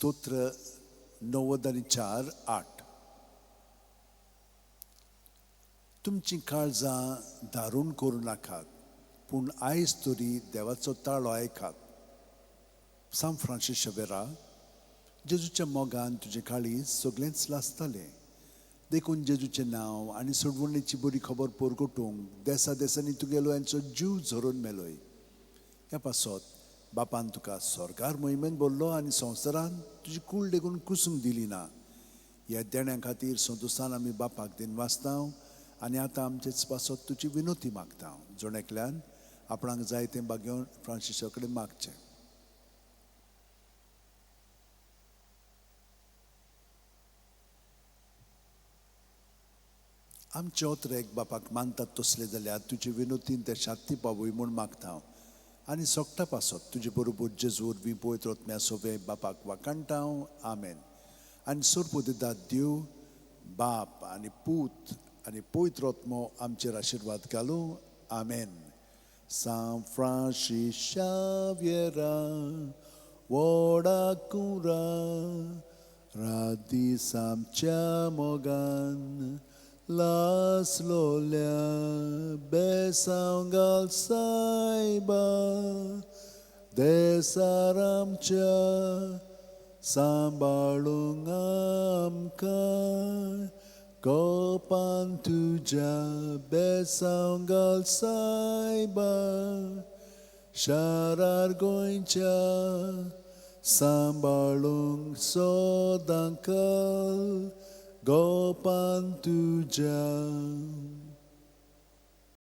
स्तोत्र 94:8. तुमचीं काळजां दारूण करूं नाकात, पूण आयज तरी देवाचो ताळो आयकात. सांत फ्रांसीस शवेरा, जेजूच्या मोगान तुजें काळीज सगळेंच लासतालें, देखून जेजूचें नांव आनी सोडवणेची बरी खबर परगटूंक देसा देसांनी तुगेलो यांचो जीव झरोवन मेलोय. ह्या पासत बापान तुका स्वर्गार मोहिमेन भरलो आनी संवसारान तुजी कूड लेगून कुसूंक दिली ना. ह्या देण्या खातीर संतोशान आमी बापाक दिन वाचता आनी आतां आमचेच पासत तुजी विनोती मागता. जण एकल्यान आपणाक जाय तें भाग्योवन फ्रांसिसा कडेन मागचें. आमचे ओतरेक बापाक मानतात तसले जाल्यार तुजे विनोतीन ते शांती पावय म्हूण मागता आनी सोगटा पासत तुजे बरोबर जेजू वरवीं पवित्र आत्म्या सोवे बापाक वाखाणटा. आमेन. आनी सोरपोदिदाद देव बाप आनी पूत आनी पवित्र आत्मो आमचेर आशिर्वाद घालूं. आमेन. सांत फ्रांसीस शाव्येरा व्हडा कुरा रात दीस आमच्या मोगान लासलोल्या बेसांव घाल सायबा देसार आमच्या सांबाळूंक आमकां कोपान तुज्या बेसांव घाल सायबा शारार गोंयच्या सांबाळूंक सदांकाल गोपान तुज्या.